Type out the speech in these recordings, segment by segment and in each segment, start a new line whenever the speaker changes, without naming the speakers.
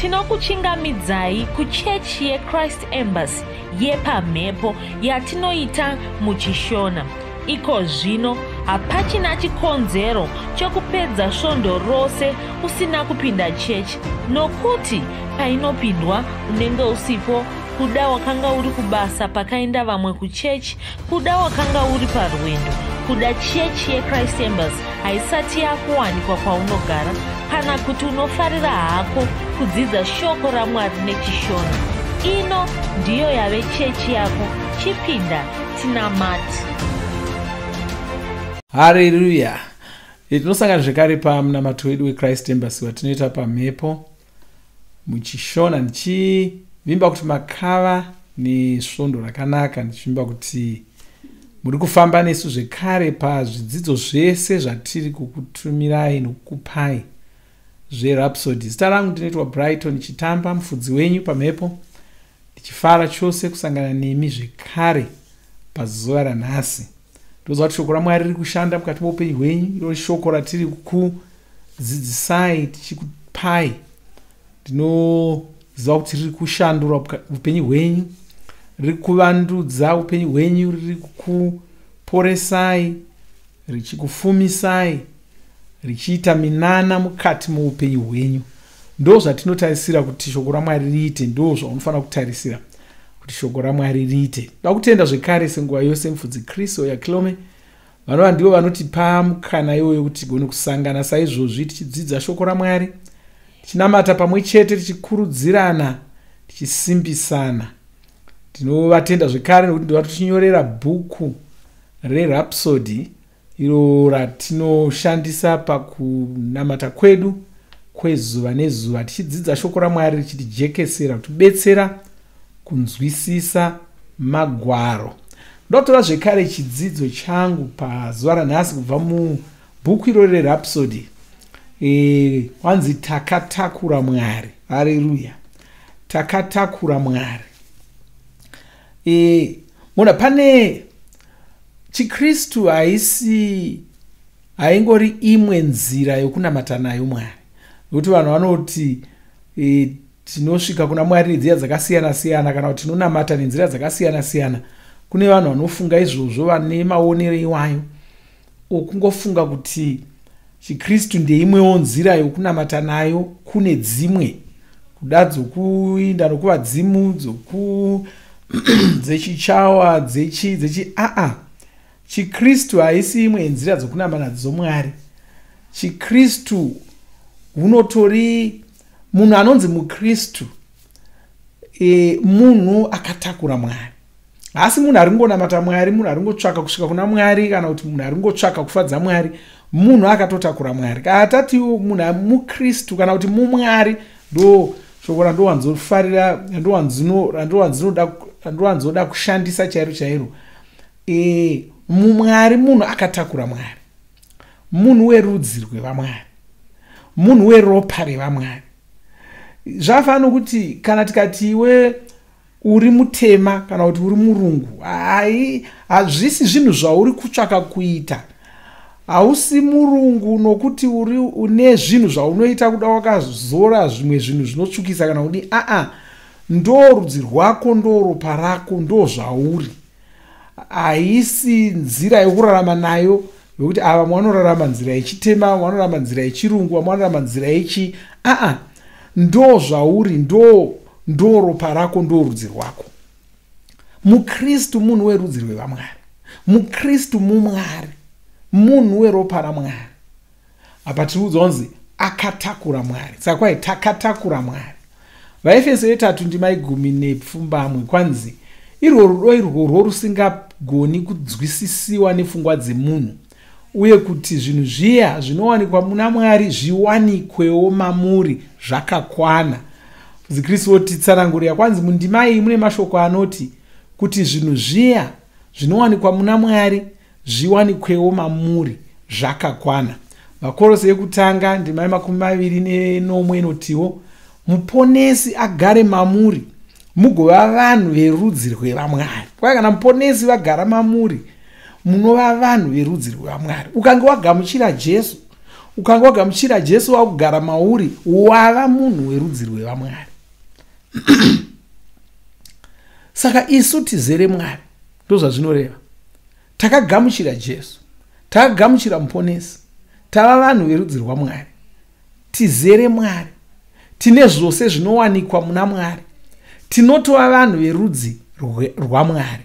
Tinokuchingamidzai kuchechi yeChrist Embassy yepamhepo yatinoita muchiShona. Iko zvino hapachina chikonzero chokupedza svondo rose usina kupinda chechi nokuti painopindwa unenge usipo. Kuda wakanga uri kubasa pakaenda vamwe kuchechi, kuda wakanga uri parwendo, kuda chechi yeChrist Embassy haisati yakuwanikwa kwaunogara, kana kuti unofarira hako kudzidza shoko raMwari nechiShona. Ino ndiyo yave chechi yako, chipinda tinamate.
Hareruya! Tinosangana zvekare pamunamato wedu weChrist Embassy watinoita pamhepo muchiShona. Ndichivimba kuti makava nesvondo rakanaka, ndichivimba kuti muri kufamba nesu zvekare pazvidzidzo zvese zvatiri kukutumirai nokukupai zveRhapsody. Zita rangu ndinoitwa Brighton Chitamba, mufudzi wenyu pamhepo, ndichifara chose kusangana nemi zvekare pazuva ranhasi. Ndoziva kuti shoko raMwari riri kushanda mukati meupenyu hwenyu, iro shoko ratiri kukudzidzisai tichikupai. Ndinoziva kuti riri kushandura upenyu hwenyu, riri kuvandudza upenyu hwenyu, riri kukuporesai, richikufumisai, richiita minana mukati moupenyu hwenyu. Ndo zvatinotarisira kuti shoko raMwari riite, ndo zvaunofanira kutarisira kuti shoko raMwari riite. Da kutenda zvekare senguva yose mufudzi Chris Oyakilome, vanova ndivo vanotipa mukana iwoyo kuti tigone kusangana saizvozvi tichidzidza shoko raMwari, tichinamata pamwe chete, tichikurudzirana, tichisimbisana. Tinovatenda zvekare nekuti ndova tichinyorera bhuku reRhapsody iro ratinoshandisa pakunamata kwedu kwezuva nezuva, tichidzidza shoko raMwari richitijekesera, kutibetsera kunzwisisa magwaro. Ndotora zvekare chidzidzo changu pazuva ranhasi kubva mubhuku irori reRhapsody. Kwanzi takatakura Mwari. Hareruya, takatakura Mwari. Mona pane chiKristu haisi haingori imwe nzira yokunamata nayo Mwari, nokuti vanhu vanoti tinosvika kuna Mwari nenzira dzakasiyana siyana, kana kuti tinonamata nenzira dzakasiyana siyana. Kune vanhu vanofunga izvozvo, vane maonero iwayo okungofunga kuti chiKristu ndeimwewo nzira yokunamata nayo. Kune dzimwe kuda dzokuinda nokuvadzimu, dzoku dzechichawa, dzechi dzechi aa. ChiKristu haisi imwe yenzira dzokunama nadzo Mwari. ChiKristu hunotori munhu anonzi muKristu, munhu akatakura Mwari. Haasi munhu ari kungonamata Mwari, munhu ari kungotsvaka kusvika kuna Mwari, kana kuti munhu ari kungotsvaka kufadza Mwari. Munhu akatotakura Mwari. Kana tati munhu muKristu kana kuti mumwari, ndo shoko randowanzofarira, randowanzoda kushandisa chairo chairo. Mumwari munhu akatakura Mwari, munhu werudzi rwevamwari, munhu weropa revamwari. Zvafanira nokuti kana tikati iwe uri mutema kana kuti uri murungu, hai, hazvisi zvinhu zvauri kutsvaka kuita. Hausi murungu nokuti uri une zvinhu zvaunoita, kuda wakazora zvimwe zvinhu zvinotsvukisa kana kudi. Aa, ndo rudzi rwako, ndo ropa rako, ndo zvauri. Haisi nzira yokurarama nayo yokuti ava vamwe vanorarama nzira yechitema, vamwe vanorarama nzira yechirungu, vamwe vanorarama nzira yechi. Aa, ndo zvauri, ndo ropa rako, ndo rudzi rwako. MuKristu munhu werudzi rwevamwari, muKristu mumwari, munhu weropa raMwari. Apa tiri kuudzwa kunzi akatakura Mwari. Saka kwai takatakura Mwari. VaEfeso yetatu ndima 18, kwanzi irwo rudo irworwo rusingagoni kunzwisisiwa nepfungwa dzemunhu, uye kuti zvinhu zviya zvinowanikwa muna Mwari zviwanikwewo mamuri zvakakwana. Mufudzi wotitsanangurira, kwanzi mundima iyi mune mashoko anoti kuti zvinhu zviya zvinowanikwa muna Mwari zviwanikwewo mamuri zvakakwana. VaKorose yekutanga ndima ye27 inotiwo muponesi agare mamuri, mugova vanhu verudzi rwevamwari. Kwai kana muponesi vagara mamuri, munova vanhu verudzi rwevamwari. Ukange wagamuchira Jesu, Ukanga wagamuchira Jesu wakugara mauri, wava munhu werudzi rwevamwari. Saka isu tizere Mwari, ndozvazvinoreva. Takagamuchira Jesu, takagamuchira Muponesi, tava vanhu verudzi rwaMwari, tizere Mwari, tine zvose zvinowanikwa muna Mwari, tinotova vanhu verudzi rwaMwari.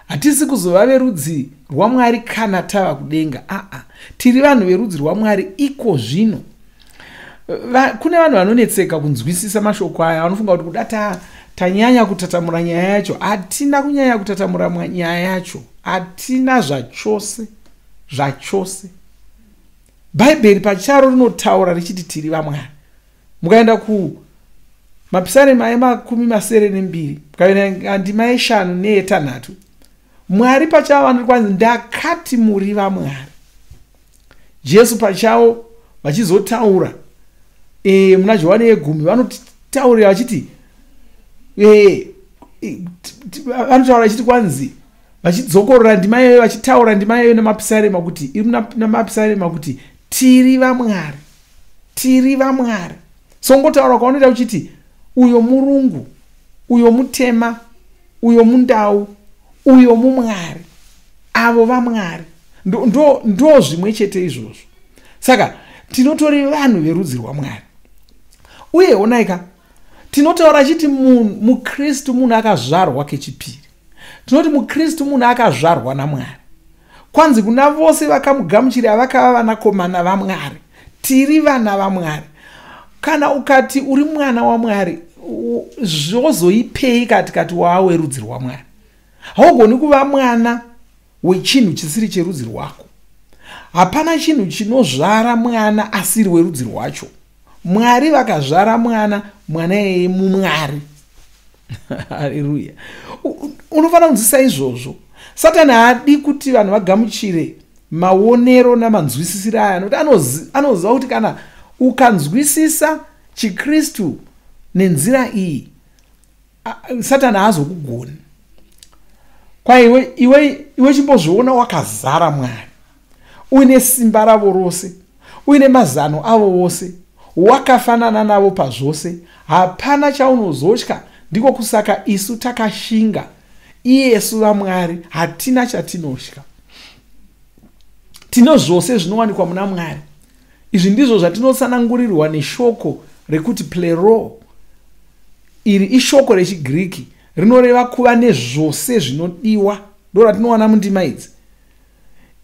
Hatisi kuzova verudzi rwaMwari kana tava kudenga. Aa, tiri vanhu verudzi rwaMwari iko zvino. Kune vanhu vanonetseka kunzwisisa mashoko aya, vanofunga kuti kuda tanyanya kutatamura nyaya yacho. Hatina kunyanya kutatamura nyaya yacho, hatina zvachose zvachose. Bhaibheri pacharo rinotaura richiti tiri vaMwari. Mukaenda kumapisarema ema72, mukaenda ndima ye5 neye6, Mwari pachavo vanoti kwanzi ndakati muri vaMwari. Jesu pachavo vachizotaura muna Johani yegumi vanotitaurira vachiti vanotaura vachiti kwanzi vachidzokorora ndima iyoyo, vachitaura ndima iyoyo nemapisarema kuti iri namapisarema kuti tiri vaMwari, tiri vaMwari. Songotaura kwaunoita uchiti uyo murungu, uyo mutema, uyo mundau, uyo mumwari, avo vaMwari, ndo zvimwe chete izvozvo. Saka tinotori vanhu verudzi rwaMwari. Uye onaika, tinotaura chiti muKristu munhu akazvarwa kechipiri. Tinoti muKristu munhu akazvarwa naMwari. Kwanzi kuna vose vakamugamuchira vakava vanakomana vaMwari. Tiri vana vaMwari. Kana ukati uri mwana waMwari, zvozoipei katikati wawe rudzi rwaMwari? Haugoni kuva mwana wechinhu chisiri cherudzi rwako. Hapana chinhu chinozvara mwana asiri werudzi rwacho. Mwari vakazvara mwana, mwana iyeye mumwari. Haleluya. Unofanira kunzwisisa izvozvo. Satani haadi kuti vanhu vagamuchire maonero namanzwisisiro aya, nokuti anoziva kuti kana ukanzwisisa chiKristu nenzira iyi, Satani haazokugoni. Kwa iwe chimbozviona wakazara Mwari, uine simba ravo rose, uine mazano avo vose, wakafanana navo pazvose, hapana chaunozotya. Ndiko kusaka isu takashinga, iyesu vaMwari hatina chatinotya. Tino zvose zvinowanikwa muna Mwari. Izvi ndizvo zvatinotsanangurirwa neshoko rekuti plero. Iri ishoko rechiGiriki rinoreva kuva nezvose zvinodiwa, ndo ratinowana mundima idzi.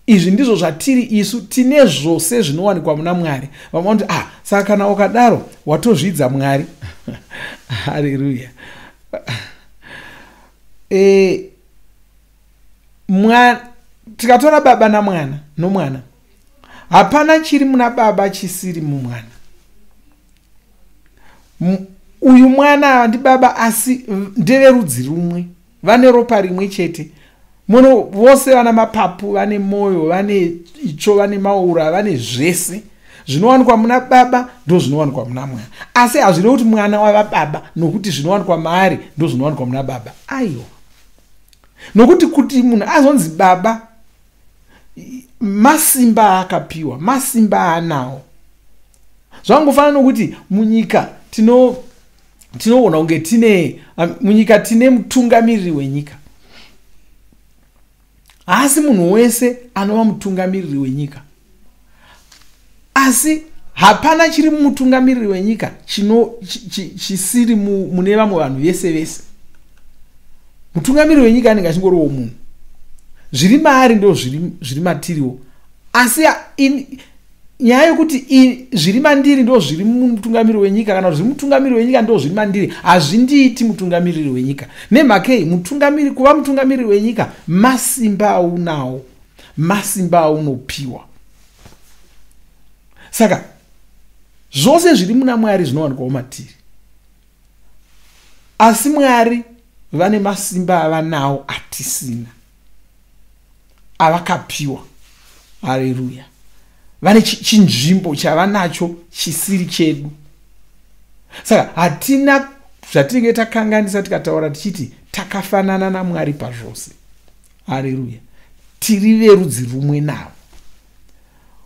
Izvi ndizvo zvatiri isu, tine zvose zvinowanikwa muna Mwari. Vamwe vanoti saka kana ukadaro watozvidza Mwari. Haleluya. Tikatora baba namwana nomwana, hapana chiri muna baba chisiri mumwana. Uyu mwana ndi baba, asi ndeverudzi rumwe, vane ropa rimwe chete. Muno vose vana mapapu, vane moyo, vane itsvo, vane maura, vane zvese zvinowanikwa muna baba ndo zvinowanikwa muna mwana. Asi hazvirevi kuti mwana wava baba nokuti zvinowanikwa maari ndo zvinowanikwa muna baba. Aiwa, nokuti kuti munhu azonzi baba, masimba akapiwa, masimba aanawo. Zvangofanana nokuti munyika tinoona kunge tine munyika tine mutungamiriri wenyika. Haasi munhu wese anova mutungamiriri wenyika, asi hapana chiri mumutungamiriri wenyika chisiri mune vamwe vanhu vese vese. Mutungamiriri wenyika anenge achingoriwo munhu, zviri maari ndo zviri matiriwo. Asi nyaya yokuti zviri mandiri ndo zviri mumutungamiriri wenyika, kana zviri mutungamiriri wenyika ndo zviri mandiri, hazvindiiti mutungamiriri wenyika. Nemhakei? Kuva mutungamiriri wenyika masimba aunawo, masimba aunopiwa. Saka zvose zviri muna Mwari zvinowanikwawo matiri, asi Mwari vane masimba avanawo atisina, avakapiwa. Haleluya. Vane chinzvimbo chavanacho chisiri chedu. Saka hatina zvatinenge takanganisa tikataura tichiti takafanana naMwari pazvose. Haleluya. Tiri verudzi rumwe navo.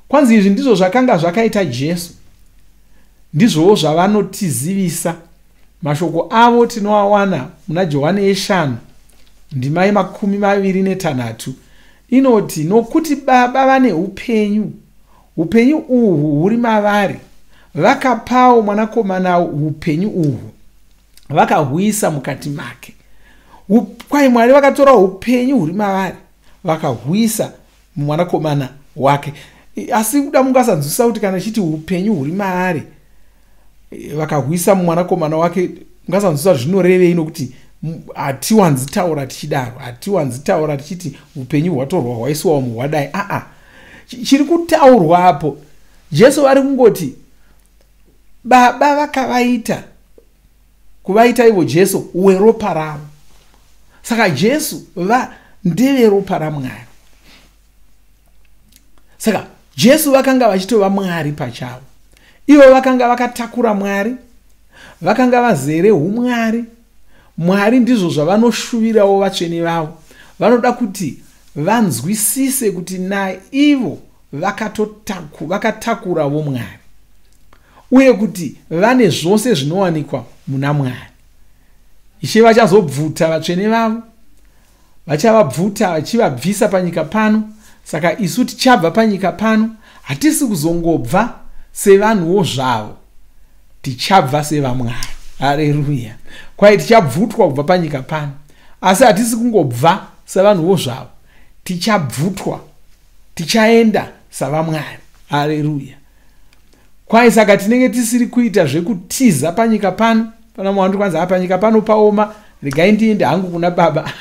Kwanzi izvi ndizvo zvakanga zvakaita Jesu, ndizvowo zvavanotizivisa. Mashoko avo tinoawana muna Johani yeshanu ndima ye23 inoti, nokuti Baba vane upenyu, upenyu uhwu huri mavari, vakapawo Mwanakomana upenyu uhwu, vakahuisa mukati make. Kwai Mwari vakatora upenyu huri mavari vakahuisa mumwanakomana wake. Asi kuda mungasanzwisisa kuti kana chiti upenyu huri maari vakahuisa mumwanakomana wake, ungasanzwisisa zvinorevei, nokuti hatiwanzi taura tichidaro, hatiwanzi taura tichiti upenyu hwatorwa hwaiswa umu hwadai. Aa, chiri kutaurwa apo, Jesu vari kungoti Baba vakavaita kuvaita ivo Jesu weropa ravo. Saka Jesu ndeveropa raMwari. Saka Jesu vakanga vachitova Mwari pachavo. Ivo vakanga vakatakura Mwari, vakanga vazere umwari. Mwari ndizvo zvavanoshuvirawo vatsvene vavo. Vanoda kuti vanzwisise kuti naivo vakatakurawo Mwari, uye kuti vane zvose zvinowanikwa muna Mwari. Ishe vachazobvuta vatsvene vavo, vachavabvuta vachivabvisa panyika pano. Saka isu tichabva panyika pano, hatisi kuzongobva sevanhuwo zvavo, tichabva sevamwari. Hareruya! Kwai tichabvutwa kubva panyika pano, asi hatisi kungobva sevanhuwo zvavo, tichabvutwa, tichaenda savamwari. Hareruya! Kwai saka tinenge tisiri kuita zvekutiza panyika pano. Pana mwandu kwanza panyika pano paoma, regai ndiende hangu kuna Baba.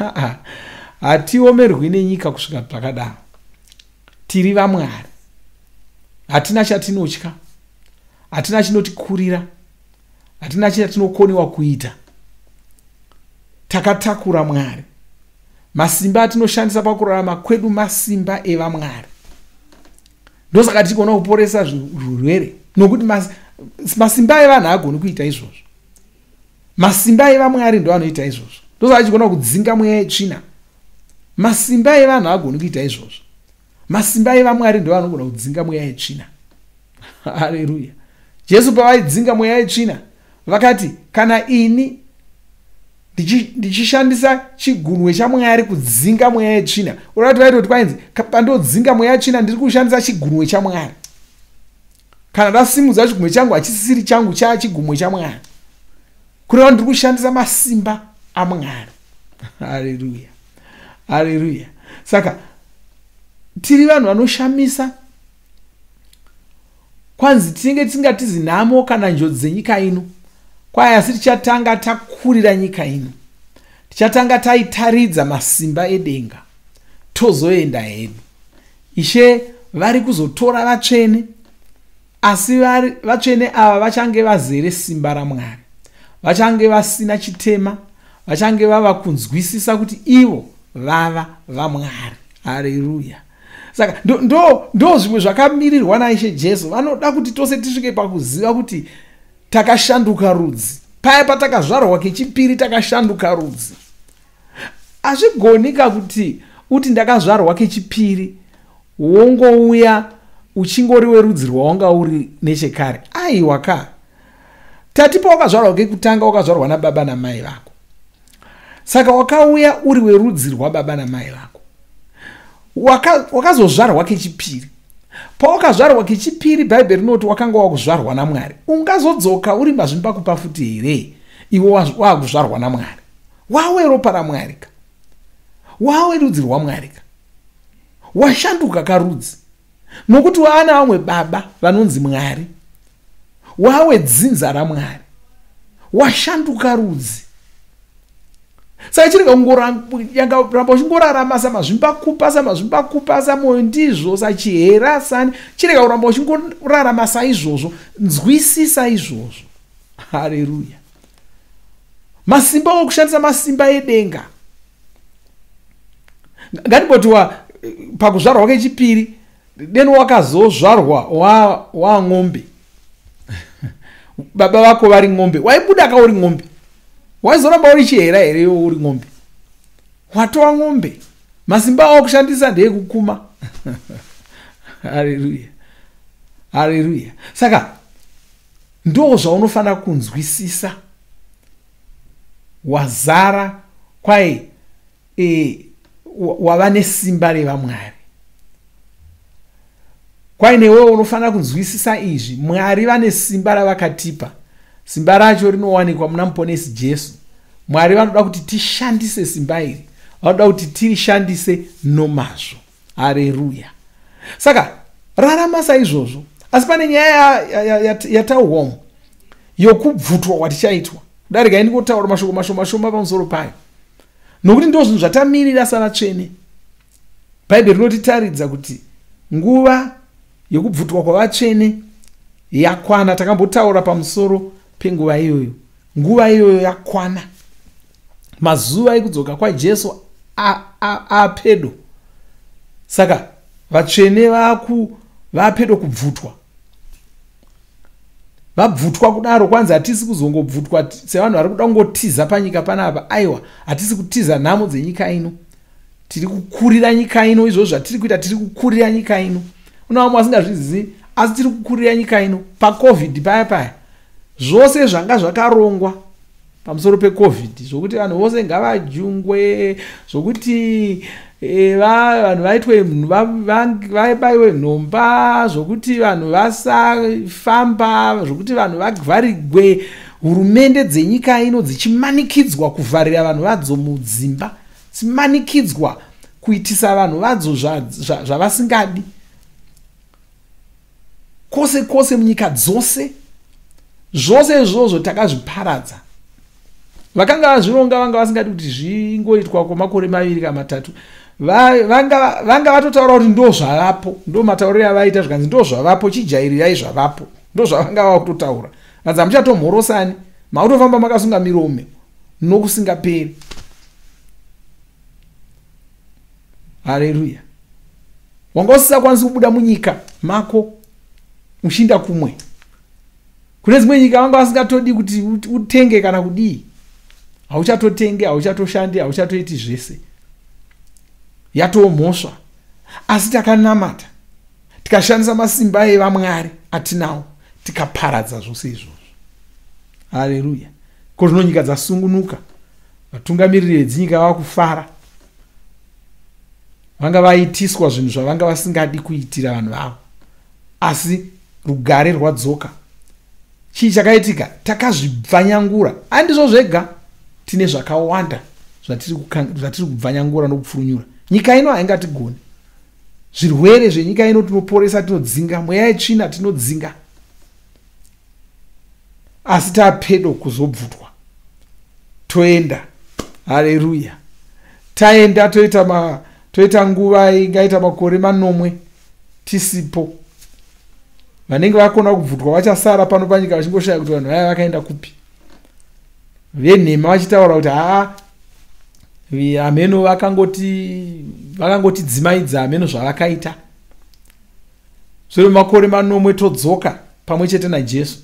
Hatiomerwi nenyika kusvika pakadaro. Tiri vamwari, hatina chatinotya, hatina chinotikurira, hatina chatinokoniwa kuita. Takatakura Mwari. Masimba atinoshandisa pakurarama kwedu masimba evamwari. Ndosaka tichigona kuporesa zvirwere, nokuti masimba evanhu haagoni kuita izvozvo. Masimba evamwari ndo anoita izvozvo. Ndosaka tichigona kudzinga mweya yetsvina. Masimba evanhu haagoni kuita izvozvo. Masimba evamwari ndo anogona kudzinga mweya yetsvina. Haleluya! Jesu pavaidzinga mweya yetsvina vakati, kana ini ndichishandisa chigunwe chaMwari kudzinga mweya yetsvina, urati vaitoti kwainzi pandodzinga mweya yetsvina ndiri kushandisa chigunwe chaMwari. Kana ndasimudza chigunwe changu hachisisiri changu, chachigumwe chaMwari, kureva ndiri kushandisa masimba aMwari. Haleluya! Haleluya! Saka tiri vanhu vanoshamisa. Kwanzi tinenge tisingatizi nhamo kana njodzi dzenyika ino. Kwai asi tichatanga takurira nyika ino, tichatanga taitaridza masimba edenga, tozoenda hedu. Ishe vari kuzotora vatsvene, asi vatsvene ava vachange vazere simba raMwari, vachange vasina chitema, vachange vava kunzwisisa kuti ivo vava vamwari. Haleluya! Saka ndo zvimwe zvakamirirwa naIshe Jesu. Vanoda kuti tose tisvike pakuziva kuti takashanduka rudzi. Paya patakazvarwa kechipiri takashanduka rudzi. Hazvigonika kuti uti ndakazvarwa kechipiri wongouya uchingori werudzi rwawanga uri nechekare. Aiwa ka, tati pawakazvarwa kekutanga wakazvarwa nababa namai vako. Saka wakauya uri werudzi rwababa namai vako. Wakazozvarwa kechipiri. Pawakazvarwa kechipiri, Bhaibheri rinoti wakanga wakuzvarwa naMwari. Ungazodzoka uri mazvimbakupa futi here iwe wakuzvarwa naMwari? Wawe ropa raMwari ka, wawe rudzi rwaMwari ka, washanduka karudzi, nokuti waana vamwe baba vanonzi Mwari, wawe dzinza raMwari, washanduka rudzi. Saka chirega kungoramba uchingorarama samazvimbakupa, samazvimbakupa, samoyo ndizvo, sachihera, sani. Chirega kuramba uchingorarama saizvozvo. Nzwisisa izvozvo. Haleluya! Masimba okushandisa masimba edenga. Ngatimboti pakuzvarwa kechipiri deno wakazozvarwa wang'ombe, baba vako vari ng'ombe, waibuda ka uri ng'ombe, waizoramba uri chihera here iwe uri ng'ombe? Watova ng'ombe. Masimba awo kushandisa ndeyekukuma. Haleluya! Haleluya. Saka ndo zvaunofanira kunzwisisa. Wazara kwai wava nesimba revamwari. Kwai newewo unofanira kunzwisisa izvi. Mwari vane simba ravakatipa. Simba racho rinowanikwa muna Muponesi Jesu. Mwari vanoda kuti tishandise simba iri. Vanoda kuti tirishandise nomazvo. Haleluya. Saka rarama saizvozvo. Asi pane nyaya yataurwa umu yokubvutwa kwatichaitwa. Kudarika ndingotaura mashoko mashoma shoma pamusoro payo. Nokuti ndo zvinhu zvatamirira savatsvene. Bhaibheri rinotitaridza kuti nguva yokubvutwa kwavatsvene yakwana. Takambotaura pamusoro penguva iyoyo. Nguva iyoyo yakwana. Mazuva ekudzoka kwaJesu apedo. Saka vatsvene vapedo kubvutwa. Vabvutwa kudaro kwanzi hatisi kuzongobvutwa sevanhu vari kuda kungotiza panyika panapa. Aiwa, hatisi kutiza nhamo dzenyika ino. Tiri kukurira nyika ino. Izvozvo zvatiri kuita, tiri kukurira nyika ino. Una vamwe vasingazvizivi, asi tiri kukurira nyika ino. PaCovid paya paya, zvose zvanga zvakarongwa pamusoro peCovid, zvokuti vanhu vose ngavajungwe, zvokuti vanhu vaitwe vabaiwe nhomba, zvokuti vanhu vasafamba, zvokuti vanhu vavharigwe. Hurumende dzenyika ino dzichimanikidzwa kuvharira vanhu vadzo mudzimba, dzimanikidzwa kuitisa vanhu vadzo zvavasingadi. Kose kose munyika dzose, zvose izvozvo takazviparadza. Vakanga vazvironga vanga vasingadi kuti zvingoitwa kwemakore 2 kana 3. Vanga vatotaura kuti ndo zvavapo, ndo matauriro avaita, zvikanzi ndo zvavapo, chijairirai zvavapo. Ndo zvavanga vakutotaura. Vanzi hamuchatomhorosani, makutofamba makasunga miromo nokusingaperi. Haleluya. Wanga usisakwanisi kubuda munyika mako uchienda kumwe. Kune dzimwe nyika vanga vasingatodi kuti utenge kana kudii. Hauchatotenge, hauchatoshandi, hauchatoiti zvese. Yatoo mhosva. Asi takanamata, tikashandisa masimba evamwari atinawo, tikaparadza zvose izvozvo. Haleluya. Ko zvino nyika dzasungunuka, vatungamiriri vedzinyika vakufara. Vanga vaitiswa zvinhu zvavanga vasingadi kuitira vanhu vavo. Asi rugare rwadzoka. Chii chakaitika? Takazvibvanyangura. Handizvo zvega, tine zvakawanda zvatiri kubvanyangura nokupfurunyura. Nyika ino haingatigoni. Zvirwere zvenyika ino tinoporesa, tinodzinga. Mweya yetsvina tinodzinga. Asi tapedo kuzobvutwa. Toenda. Haleluya. Taenda toita nguva ingaita makore 7 tisipo. Vanenge vakona kubvutwa vachasara pano panyika vachingoshaya kuti vanhu vaya vakaenda kupi. Venhema vachitaura kuti haa, hameno vakangotidzimaidza, hameno zvavakaita. Zvino makore 7 todzoka pamwe chete naJesu.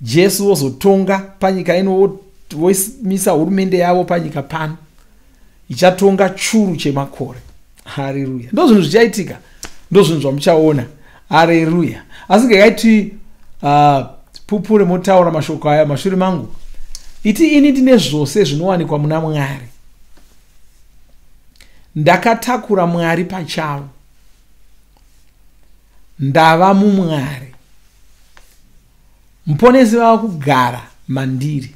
Jesu wozotonga panyika ino, voimisa hurumende yavo panyika pano. Ichatonga churu chemakore. Haleluya. Ndo zvinhu zvichaitika. Ndo zvinhu zvamuchaona. Haleluya. Asi ngekaiti pupure motaura mashoko aya mashure mangu. Iti ini ndine zvose zvinowanikwa muna Mwari. Ndakatakura Mwari pachavo. Ndava muMwari. Muponesi vava kugara mandiri.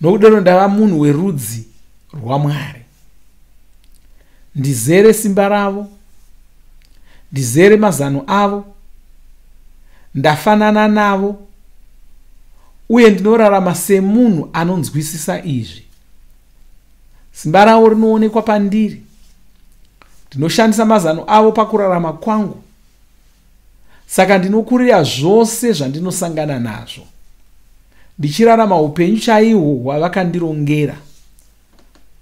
Nokudaro ndava munhu werudzi rwaMwari. Ndizere simba ravo, ndizere mazano avo, ndafanana navo, uye ndinorarama semunhu anonzwisisa izvi. Simba ravo rinoonekwa pandiri. Ndinoshandisa mazano avo pakurarama kwangu. Saka ndinokurira zvose zvandinosangana nazvo, ndichirarama upenyu chaihwo hwavakandirongera.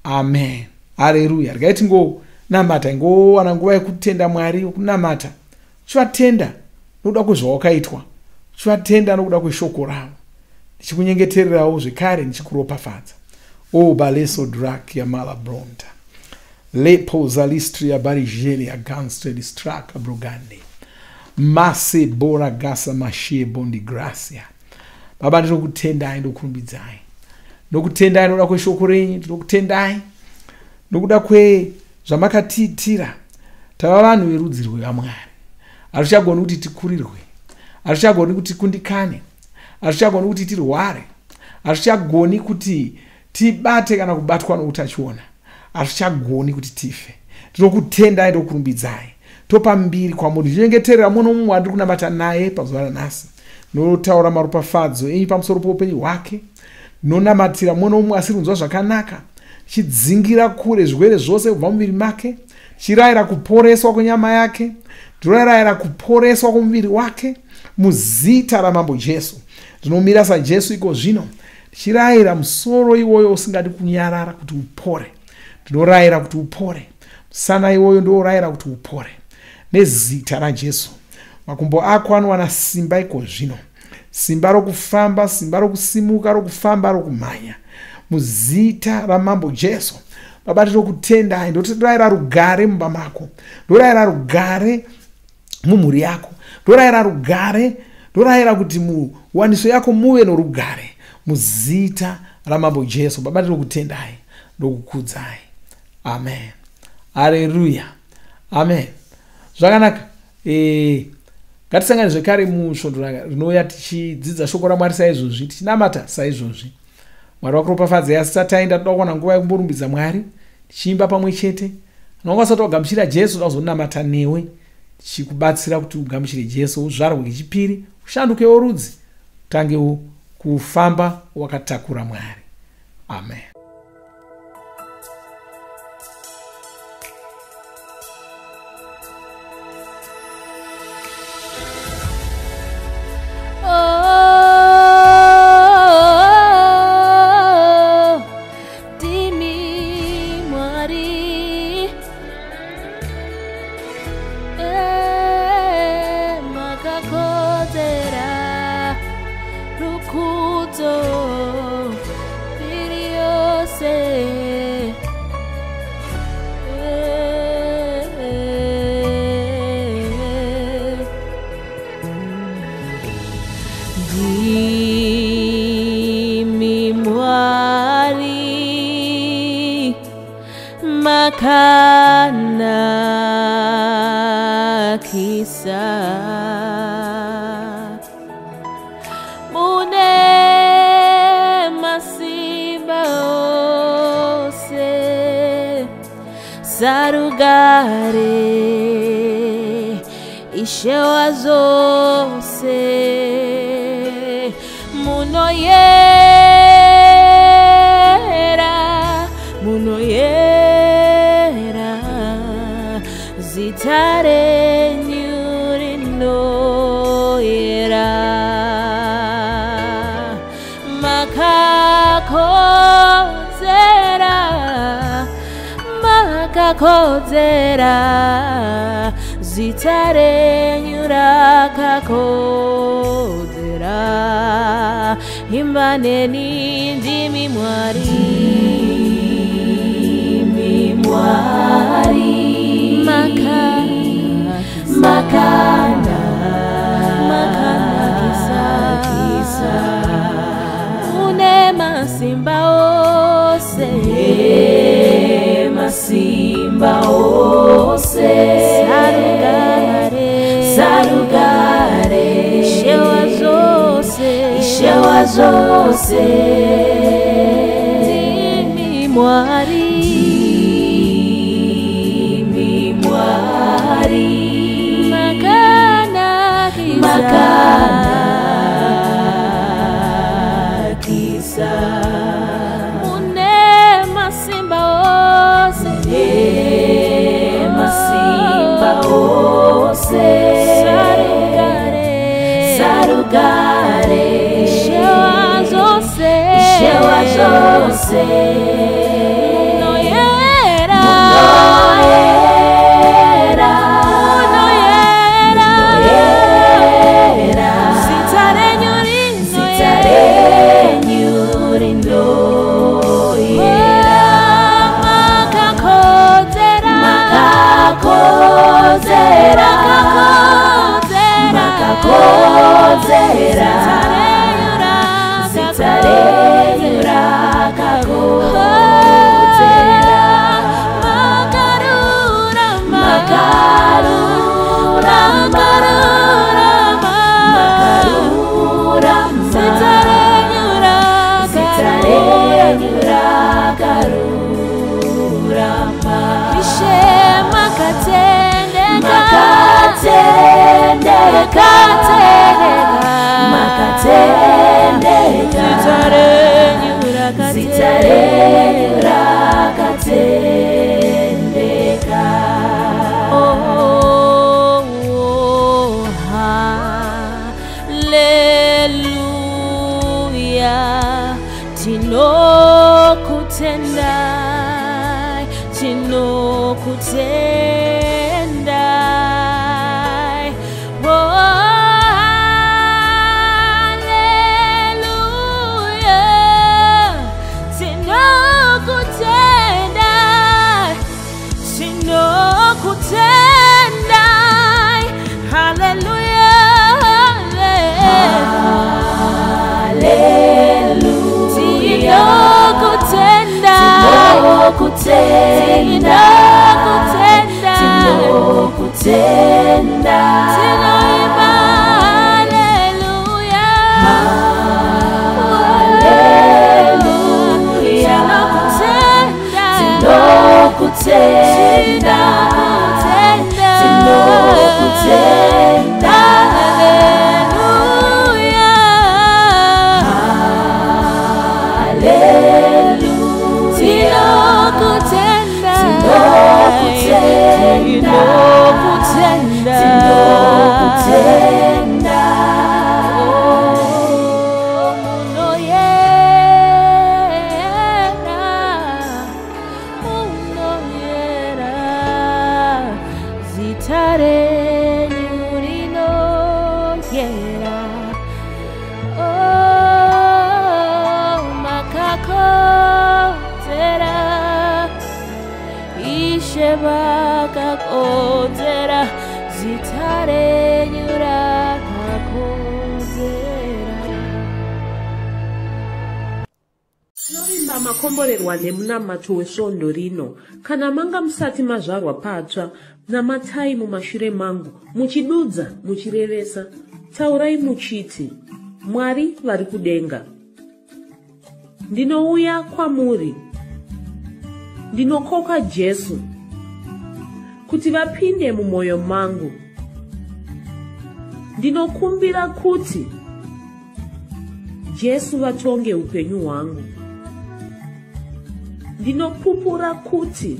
Amen. Haleluya. Regai tingonamata, ingowana nguva yekutenda Mwari, yokunamata. Uchivatenda nokuda kwezvawakaitwa, uchivatenda nokuda kweshoko ravo. Ndichikunyengetererawo zvekare, ndichikuropafadza. O baleso drak ya malabronta lepo zalistria barijeli aganstre distraka brogande. Mase bora gasa mashie bondi gracia. Baba, ndinokutendai, ndokurumbidzai. Ndinokutendai nokuda kweshoko renyu, ndinokutendai nokuda kwezvamakatiitira. Tava vanhu verudzi rwevamwari. Hazvichagoni kuti tikurirwe, hazvichagoni kuti tikundikane, hazvichagoni kuti tirware, hazvichagoni kuti tibate kana kubatwa noutachiona, hazvichagoni kuti tife. Ndinokutendai, ndokurumbidzai. Topa mbiri kwamuri. Ndinyengeterera mumwe nomumwe wandiri kunamata naye pazuva ranhasi. Ndinotaura maropafadzo enyu pamusoro poupenyu hwake. Ndinonamatira mumwe nomumwe asiri kunzwa zvakanaka, chidzingira kure zvirwere zvose kubva mumuviri make, chirayira kuporeswa kwenyama yake, ndinorayira kuporeswa kwomuviri wake muzita raMambo Jesu. Ndinomira saJesu iko zvino, ndichirayira musoro iwoyo usingadi kunyarara kuti upore. Ndinorayira kuti upore. Musana iwoyo ndinorayira kuti upore nezita raJesu. Makumbo ako anowana simba iko zvino, simba rokufamba, simba rokusimuka, rokufamba, rokumhanya muzita raMambo Jesu. Baba, tinokutendai. Ndotirayira rugare mumba mako, ndorayira rugare mumhuri yako, ndorayira rugare, ndorayira kuti muwaniso yako muve norugare muzita raMambo Jesu. Baba, tinokutendai, ndokukudzai. Amen. Haleluya. Amen. Zvakanaka. Ngatisangane zvekare musvondo rinouya tichidzidza shoko raMwari saizvozvi, tichinamata saizvozvi. Mwari vakuropafadzai. Asi tataenda, toda kuwana nguva yekumborumbidza Mwari tichiimba pamwe chete. Kana usati wagamuchira Jesu, toda kuzonamata newe tichikubatsira kuti ugamuchire Jesu, uzvarwe kechipiri, ushandukewo rudzi, utangewo kufamba wakatakura Mwari. Amen.
Oh, ndimi Mwari, makakodzera rukudzo mbiri yose. Ndimi Mwari, makanakisa, mune masimba ose, sarugare Ishe wazose, munoyera, munoyera, zita renyu rinoyera, makakodzera, makakodzera, zita renyu rakakodzera, imbaneni ndimi Mwari,
Ndimi Mwari,
makana, makanakisa, mune masimba ose,
masimba ose,
sarugare,
sarugare,
Ishe wazose,
Ishe wazose,
ndimi Mwari,
ndimi Mwari,
makanakisa,
makanakisa,
mune masimba ose,
masimba ose,
sarugare,
sarugare,
Ishe wazose,
Ishe wazose,
munoyera,
munoyera,
munoyera,
munoyera, Zita renyu rakatendeka.
Oh, haleluya, tinokutendai, tinokutendai. Oh, haleluya, tinokutendai, tinokutendai. Haleluya,
Haleluya,
tinokutendai,
tinokutenda,
tinokutendai,
tinokutenda.
Tinoimba haleluya,
Haleluya,
tinokutenda,
tinokutenda,
tinokutenda,
tinokutenda.
Haleluya,
Haleluya,
tinokutenda,
tinokutenda,
tinokutenda,
tinokutenda.
Oh, munoyera, munoyera, zita renyu rinoyera. Oh, makakodzera, Ishe vakakodzera, zita renyu rakakodzera.
Tinovimba makomborerwa nemunamato wesvondo rino. Kana manga musati mazvarwa patsva, namatai mumashure mangu, muchidudza, muchirevesa. Taurai muchiti: Mwari vari kudenga, ndinouya kwamuri, ndinokoka Jesu kuti vapinde mumwoyo mangu. Ndinokumbira kuti Jesu vatonge upenyu hwangu. Ndinopupura kuti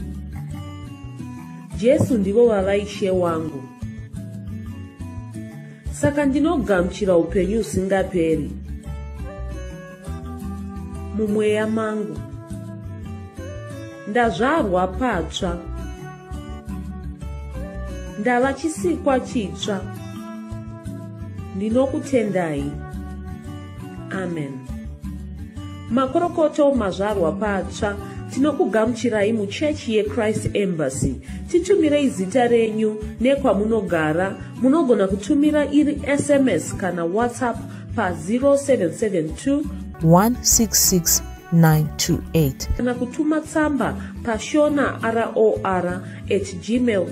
Jesu ndivo vava Ishe wangu, saka ndinogamuchira upenyu husingaperi mumweya mangu. Ndazvarwa patsva, ndava chisikwa chitsva. Ndinokutendai. Amen. Makorokoto, mazvarwa patsva. Tinokugamuchirai muchechi yeChrist Embassy. Titumirei zita renyu nekwamunogara. Munogona kutumira iri SMS kana WhatsApp pa0772
166 928.
Kana kutuma tsamba pashona ror at gmail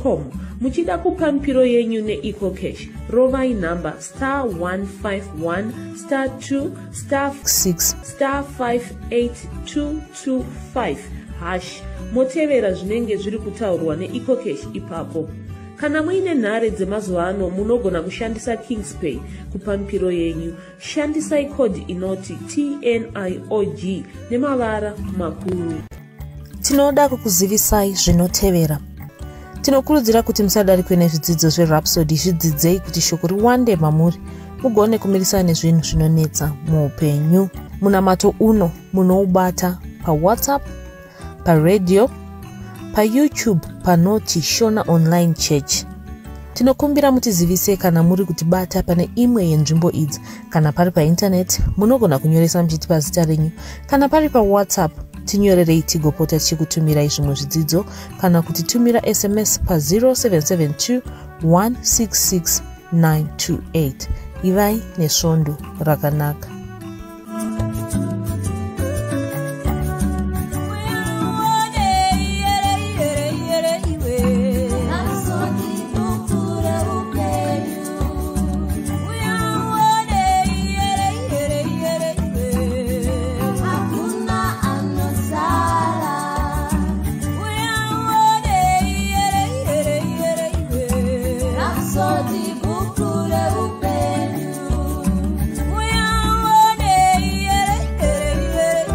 com. Muchida kupa mipiro yenyu neEcoCash, rovai nhamba star 151 star 2 star
6
star 58225 hash, motevera zvinenge zviri kutaurwa neEcoCash ipapo. Kana muine nhare dzemazuva ano, munogona kushandisa Kingspay kupa mipiro yenyu. Shandisai kodhi inoti TNIOG nemavara makuru.
Tinoda kukuzivisai zvinotevera. Tinokurudzira kuti musadarikwe nezvidzidzo zveRhapsody. Zvidzidzei kuti shoko riwande mamuri, mugone kumirisana nezvinhu zvinonetsa muupenyu. Munamato uno munoubata paWhatsApp, paredhiyo, paYouTube panoti Shona Online Church. Tinokumbira mutizivise kana muri kutibata pane imwe yenzvimbo idzi. Kana pari paintaneti, munogona kunyoresa muchitipa zita renyu. Kana pari paWhatsApp, tinyorerei tigopota tichikutumirai zvimwe zvidzidzo, kana kutitumira SMS pa0772 166 928. Ivai nesvondo rakanaka.
Hakuna anosara. Rhapsody.